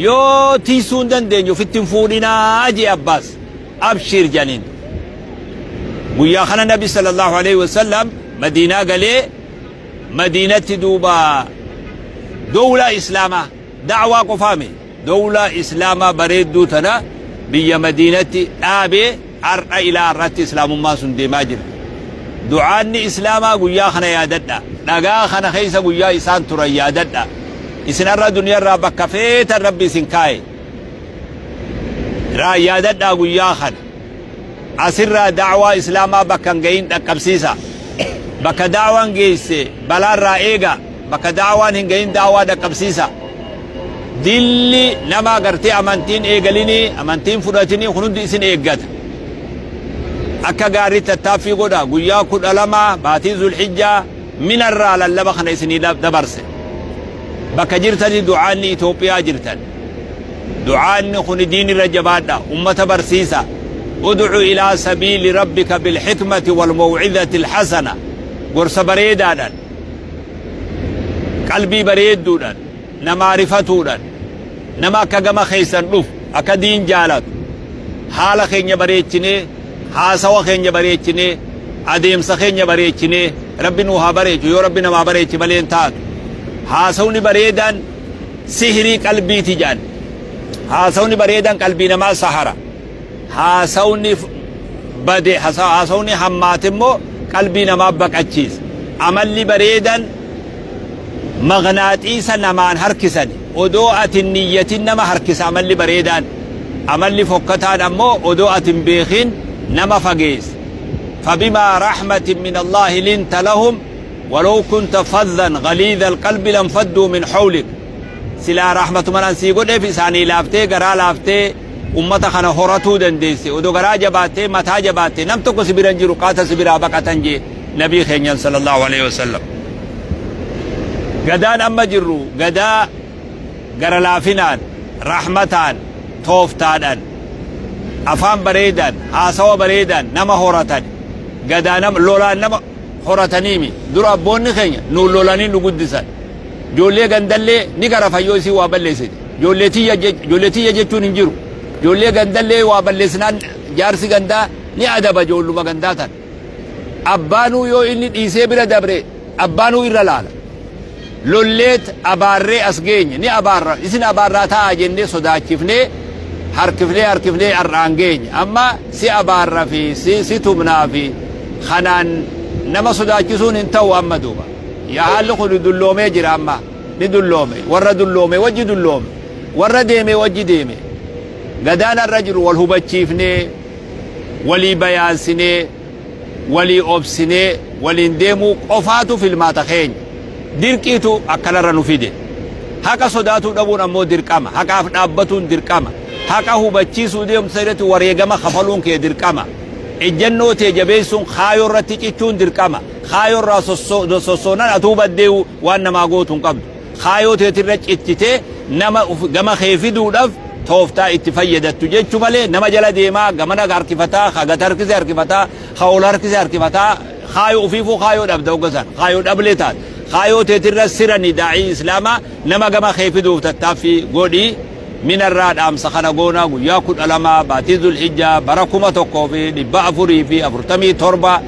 Yoo tiisuu hin dandeenye ofitti hin fuudhinaa jee Abbaas. Abshiir jedhaniin. Guyyaa kana Nabi sallallahu alaihi wasallam Madiinaa galee Madiinatti duuba dowlaa Islaamaa da'waa qofaami dowlaa Islaamaa bareedduu tana biyya Madiinatti dhaabee har'a ilaa har'aatti Islaamummaan sun deemaa jira. Du'aanni Islaamaa guyyaa kana yaadadha. Dhagaa kana keessa guyyaa isaan turan yaadadha. Isin har'a duniyaarraa bakka feetan Rabbi isin kaaye. Raa yaadadhaa guyyaa kana. Asirraa da'waa Islaamaa bakka hin gahin dhaqqabsiisa. Bakka da'waan geesse balaarraa eega. Bakka da'waan hin gahin da'waa dhaqqabsiisa. Dilli nama gartee amantiin eegalinii, amantiin fudhatinii kun hundi isin eeggata. Akka gaarii tattaaffii godha. Guyyaa 12 baatii Zulhijjaa minarraa lallaba kana isinii dabarse. Bakka jirtanii du'aanni Itoophiyaa jirtan. Du'aanni kun diin irra jabaadha. Ummata barsiisa. Ud'u ilaa sabiili rabbika bilhikmati wal maw'izati alhasana. Gorsa bareedaadhaan, qalbii bareedduudhaan, namaa rifatuudhaan, nama akka gama keessan dhufu, akka diin jaalatu, haala keenya bareechinee, haasawa keenya bareechinee, adeemsa keenya bareechinee, Rabbi nuu haa bareechu, yoo Rabbi namaa bareeche malee hin taatu. Haasawni bareedaan sihrii qalbiiti jedhan. Haasawni bareedaan qalbii namaa sahara. Haasawni bade, haasawni hammaate immoo qalbii namaa baqachiisa. Amalli bareedaan maqnaaxiisa namaan harkisani. Odoo ati hin niyyatin nama harkisa amalli bareedaan. Amalli fokkataan ammoo odoo ati hin beekin nama fageessa. Fabimaa rahmatin min Allaahi linta lahum walaw kunta fadhan ghaliidha alqalbi lanfadduu min hawlik. Silaa rahmatuman an sii godheef isaanii laaftee garaa laaftee ummata kana horatuu dandeesse. Odoo garaa jabaattee mataa jabaattee nam tokko si bira hin jiru qaata si biraa baqatan jee nabii keenyan sallallahu alaihi wasallam. Gadaan amma jirru gadaa gara laafinaan, rahmataan, tooftaadhaan, afaan bareedaan, haasawa bareedaan nama horatan. Gadaa nama lolaan nama horataniimi. Dura abboonni keenya nu lolanii nu guddisan. Ijoollee gandallee ni garafan yoo isiin waa balleessite. Ijoollee tiyya ijoollee tiyya jechuun hin jiru. Ijoollee gandallee waa balleessinaan jaarsi gandaa ni adaba ijoolluma gandaa tana. Abbaanuu yoo inni dhiisee bira dabre abbaanuu irra laala. Lolleet abaarree as geenye ni abaarra isin abaarraa taa'aa jennee sodaachifnee harkifnee harkifnee har'aan geenye. Amma si abaarra fi si si tumnaa fi kanaan nama sodaachisuun hin ta'u amma duuba. Yaa haalli kun dulloomee jira amma ni dulloome warra dulloome wajji dulloome warra deeme wajji deeme. Gadaan har'a jiru wal hubachiifnee walii bayaansinee walii obsinee waliin deemuu qofaatu filmaata keenya. Dirqiitu akkanarra nu fide. Haqa sodaatuu dhabuun ammoo dirqama. Haqaaf dhaabbatuun dirqama. Haqa hubachiisuu deemsa irratti wareegama kafaluun kee dirqama. Ejjennoo tee jabeessuun kaayoo irratti cichuun dirqama. Kaayoo irraa sossoonan atuu baddeewu waan namaa gootu hin qabdu. Kaayoo teetirra cichitee nama gama kee fiduudhaaf tooftaa itti fayyadattu jechu malee nama jala deemaa gamana harkifataa, ka gad harkise harkifataa, ka ol harkise harkifataa, kaayoo ofiifuu kaayoo dhabda hogga san kaayoo dhablee taate. Kaayoo teetirra sirani daa'ii Islaamaa nama gama kee fiduuf tattaaffii godhi. Minarraa dhaamsa kana goona guyyaa 12 baatii Zulhijjaa bara 1447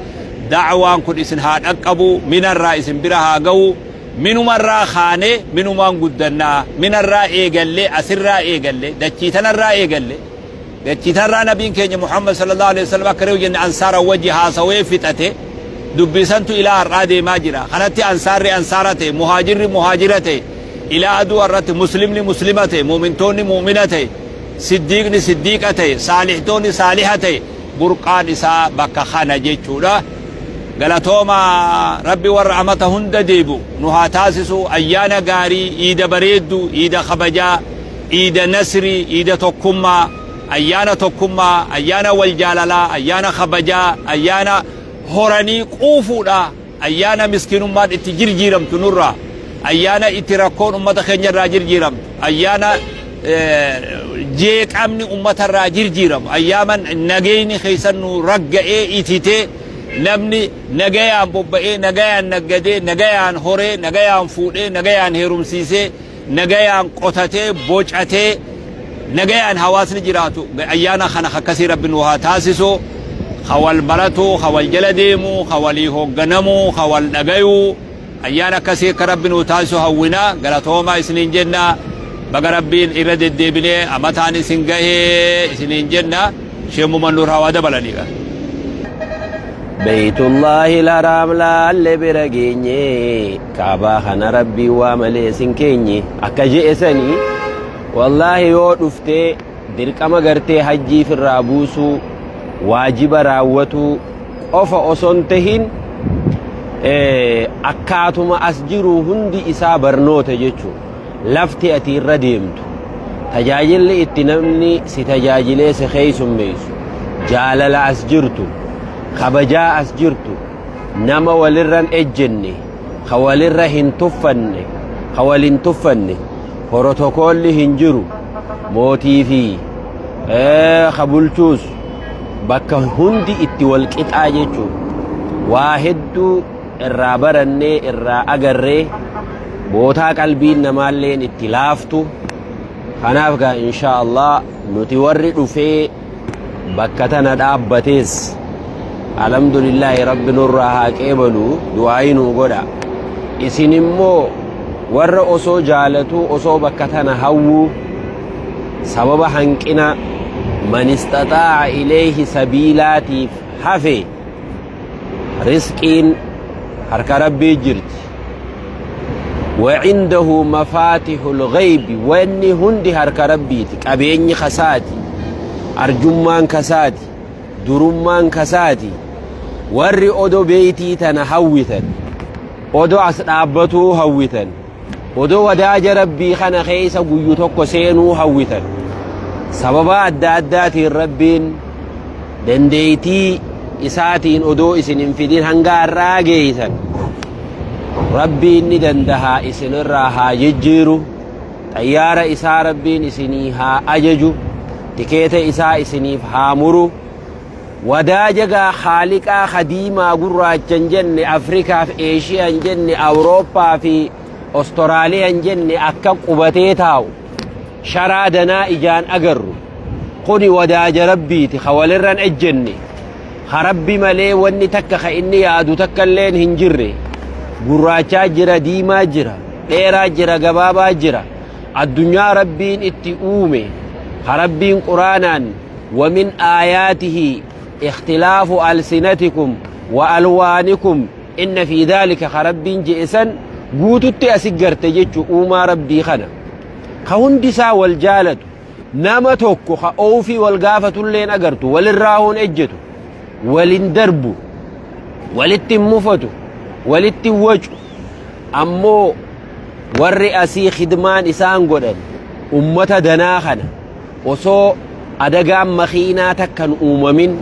da'waan kun isin haa dhaqqabu, minarraa isin bira haa ga'u. Minumarraa kaanee minumaan guddannaa. Minarraa eegallee asirraa eegalle dachii tanarraa eegalle dachii tanarraa nabiin keenya Muhammad sallallahu alaihi wasallam akka reewu jenne ansaara wajji haasawee fixate dubbii santu ilaa har'aa deemaa jira. Kanatti ansaarri ansaara ta'e, muhaajirri muhaajira ta'e, ilaa aduu har'atti muslimni muslima ta'e, mu'mintoonni mu'mina ta'e, siddiiqni siddiiqa ta'e, saalihtoonni saaliha ta'e, burqaan isaa bakka kana jechuudha. Galatooma Rabbi warra amata hunda deebi'u nu haa taasisu. Ayyaana gaarii, iida bareedduu, iida kabajaa, iida nasrii, iida tokkummaa, ayyaana tokkummaa, ayyaana wal jaalalaa, ayyaana kabajaa, ayyaana horanii quufuudha, ayyaana miskiinummaan itti jirjiiramtu nurraa, ayyaana itti rakkoon ummata keenya irraa jirjiiramtu, ayyaana jeeqamni ummata irraa jirjiiramu, ayyaama nageenyi keessan nu ragga'ee ititee namni nagayaan bobba'ee, nagayaan naggadee, nagayaan horee, nagayaan fuudhee, nagayaan heerumsiisee. nagayaan qotatee bocatee nagayaan hawaasni jiraatu ayyaana kana akkasii Rabbi nu haa taasisu. Ka wal baratu, ka wal jala deemu, ka walii hoogganamu, ka wal dhagayu, ayyaana akkasii akka Rabbi nu taasisu hawwina. Galatoomaa isiniin jenna. Baga Rabbiin irra deddeebinee amataan isin gahee isiniin jenna. Sheemuma Nuur hawaa dabalaniidha. Beeytullaahi laraam laalle bira geenye, Kaabaa kana Rabbii waa malee sin keenye akka je'e sanii, wallaahi yoo dhuftee dirqama gartee hajjii firraa buusuu waajiba raawwatuu qofa oson tahin, akkaatuma as jiru hundi isaa barnoota jechuu. Lafti ati irra deemtu, tajaajilli itti namni si tajaajilee si keessummeessu, jaalala as jirtu, kabajaa as jirtu, nama walirra hin ejjenne, ka walirra hin tuffanne, ka wal hin tuffanne, porotokoolli hin jiru, mootii fi ka bulchuus bakka hundi itti wal qixaa jechuudha. Waa hedduu irraa barannee irraa agarree, bootaa qalbiin namaalleen itti laaftu. Kanaaf gaa insha Allah nuti warri dhufee bakka tana dhaabbatees, alhamdulillaahi, Rabbi nurraa haa qeebalu, du'aayii nuu godha. Isin immoo warra osoo jaalatuu, osoo bakka tana hawwuu, sababa hanqina man istaxaa'a ilayhi sabiilaatiif hafe, risqiin harka Rabbii jirti. Wacindahu mafaatihul ghaybi, wanni hundi harka Rabbiiti. Qabeenyi kasaati, arjummaan kasaati, durummaan kasaati. Warri odo beeytii tana hawwitan, odo as dhaabbatuu hawwitan, odo wadaaja Rabbii kana keessa guyyu tokko seenuu hawwitan, sababa adda addaatiin Rabbiin dandeeytii isaatiin odoo isin hin fidin hanga har'aa geeysan, Rabbiin ni dandahaa isinirraa haa jijjiiru. Xayyaara isaa Rabbiin isinii haa ajaju, tikeeta isaa isiniif haa muru. Wadaaja gaa Khaaliqaa ka diimaa gurraacha hin jenne, Afrikaaf Eeshiyaa hin jenne, Awurooppaa fi Ostoraaliyaa hin jenne, akka qubatee taa'u sharaa danaa ijaan agarru kuni wadaaja Rabbiiti, ka walirra hin ejjenne, ka Rabbi malee wanni takka ka inni yaadu takka illeen hin jirre. Gurraachaa jira, diimaa jira, dheeraa jira, gabaabaa jira, addunyaa Rabbiin itti uume, ka Rabbiin Quraanaan wamin aayaatihi ikhtilaafu alsinatikum wa alwaanikum inna fi dhaalika ka Rabbiin je'e san guututti asi garte jechu. Uumaa Rabbii kana ka hundi isaa wal jaalatu, nama tokko ka oofii wal gaafatulleen agartu, walirraa hoon ejjetu, walin darbu, walitti hin mufatu, walitti hin wacu. Ammoo warri asii khidmaan isaan godhan ummata danaa kana, osoo adagaan makiinaa takkan uumamin,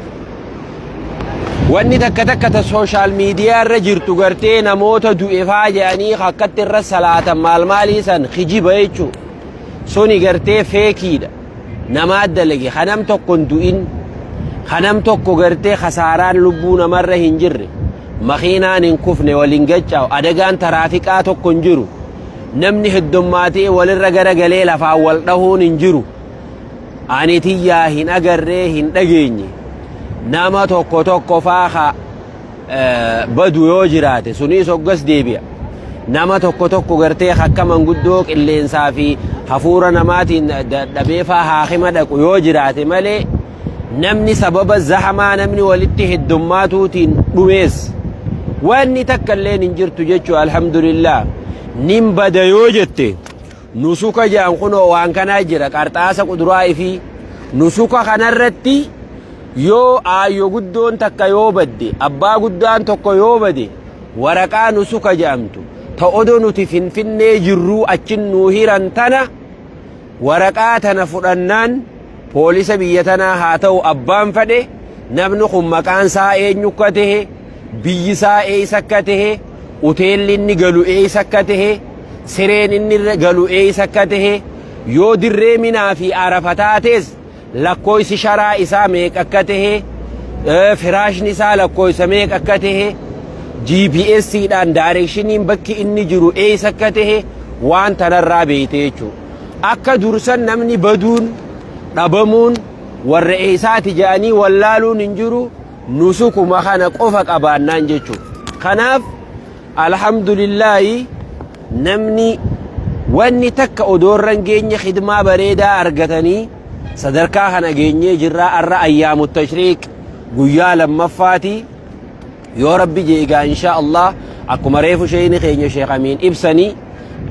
wanni takka takka ta social media irra jirtu gartee namoota du'e faa jedhanii akkatti irra salaatan maal maalii san kijiba jechuu. Suni gartee feekiidha, namaa dalage. Kanam tokko hin du'in, kanam tokko gartee kasaaraan lubbuu namarra hin jirre, makiinaan hin kufne, waliin gachaa'u, adagaan taraafiqaa tokko hin jiru, namni heddommaatee walirra garagalee lafaan wal dhahuun hin jiru. Ani tiyyaa hin agarree, hin dhageenye. Nama tokko tokko faa ka badu yoo jiraate, sunis hoggas deebi'a. Nama tokko tokko gartee akka manguddoo qilleensaa fi hafuura namaatiin dadhabee faa haakima dhaqu yoo jiraate malee, namni sababa zahamaa namni walitti heddummaatuutiin dhumees wanni takka illeen hin jirtu jechuu. Alhamdulillah. Nin bada yoo jette, nusuka jedhan kunoo waan kanaa jira, qarxaasa quduraa fi nusuka kanarratti yoo aayyo guddoon takka yoo badde, abbaa guddaan tokko yoo bade, waraqaa nusuka jedhamtu ta odo nuti Finfinnee jirruu achin nuu hiran tana, waraqaa tana fudhannaan poolisa biyya tanaa haa ta'u abbaan fadhe, namni kun maqaan isaa eenyu akka tahe, biyyi isaa eessa akka tahe, uteelli inni galu eessa akka tahe, sireen inni irra galu eessa akka tahe, yoo dirree Minaa fi Arafa taates lakkoofsi sharaa isaa meeqa akka tahe, firaashni isaa lakkoofsa meeqa akka tahe, GPS dhaan directioniin bakki inni jiru eessa akka tahe. waan tanarraa beeyte jechuu. Akka dursan namni baduun, dhabamuun, warra eeysaati ja'anii wallaaluun hin jiru, nusukuma kana qofa qabaannaan jechuu. Kanaaf alhamdulillaahi namni wanni takka odoo irra hin geenye khidmaa bareedaa argatanii sadarkaa kana geenyee jirraa. Arra ayyaamu tashriiq guyyaa lammaffaati. Yoo Rabbi jee egaa insha Allah akkuma reefu sheeyni keenya Sheekh Amiin ibsanii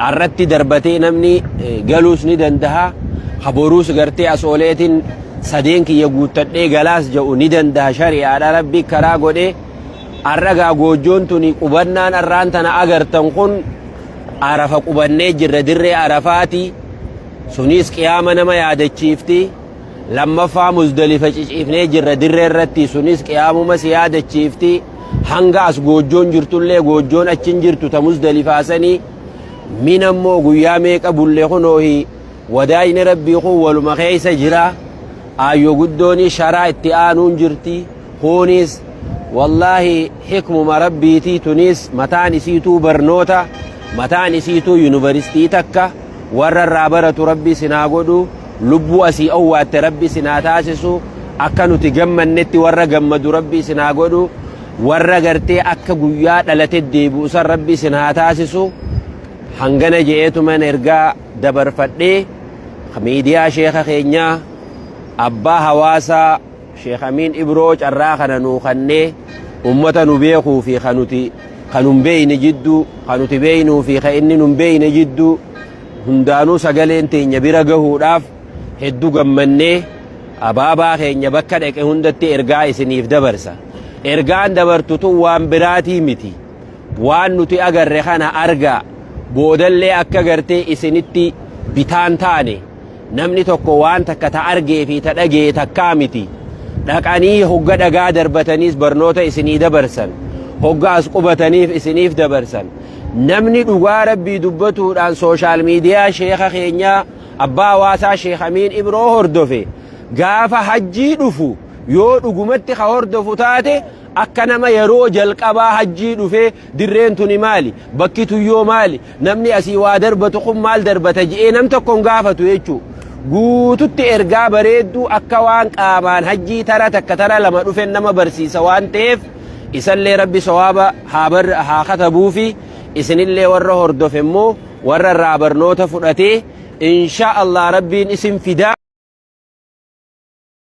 arratti darbatee namni galuus ni dandaha, haboruus gartee as ooleetiin sadeen kiyya guuttadhee galaas jedhu ni dandaha. Shari'aadha, Rabbi karaa godhee. Arra gaa goojjoon tuni qubannaan arraan tana agartan kun Arafa qubannee jirra, dirree Arafaati. Sunis qiyaama nama yaadachiifti. Lammaffaa Muzdalifa ciciifnee jirra dirree irratti, sunis qiyaamuma si yaadachiifti. Hanga as goojjoon jirtullee goojjoon achi hin jirtu ta Muzdalifaa sanii. Mina immoo guyyaa meeqa bulle kunoohi. Wadaajni Rabbii kun waluma keessa jira. Aayyo guddooni sharaa itti aanuun jirti. Kunis wallaahi hikmuma Rabbiitii, tunis mataan isiituu barnoota, mataan isiituu yuunivarsiitii takka. Warra irraa baratu Rabbi isin haa godhu. Lubbuu asii owwaatte Rabbi isin haa taasisu. Akka nuti gammannetti warra gammadu Rabbi isin haa godhu. Warra gartee akka guyyaa dhalate deebi'u san Rabbi isin haa taasisu. Hangana je'eetuman ergaa dabarfadhee, miidiyaa sheeka keenyaa abbaa hawaasaa Sheekh Amiin Ibroo carraa kana nuu kannee ummata nu beekuu fi ka nuti ka nun beeyne jidduu, ka nuti beeynuu fi ka inni nun beeyne jidduu hundaanuu sagaleen teenya bira gahuudhaaf heddu gammannee abaabaa keenya bakka dhaqe hundatti ergaa isiniif dabarsa. Ergaan dabartu tun waan biraatii miti. Waan nuti agarre kana argaa boodallee akka gartee isinitti bitaan taane. Namni tokko waan takka ta argee fi ta dhagee takkaa miti. Dhaqanii hogga dhagaa darbataniis barnoota isinii dabarsan. Hogga as qubataniif isiniif dabarsan. Namni dhugaa Rabbii dubbatuudhaan sooshaal miidiyaa sheeka keenyaa abbaa hawaasaa Sheekh Amiin Ibroo hordofe gaafa hajjii dhufu yoo dhugumatti ka hordofu taate, akka nama yeroo jalqabaa hajjii dhufee dirreen tuni maali, bakki tuyyoo maali, namni asii waa darbatu kun maal darbata je'ee nam tokko hin gaafatu jechuu. Guututti ergaa bareedduu akka waan qaamaan hajjii tara takka tara lama dhufen nama barsiisa waan ta'eef, isallee Rabbi sawaaba haa bar haa katabuufi. Isinillee warra hordofe immoo warra irraa barnoota fudhatee insha Allah Rabbiin isin fidaa.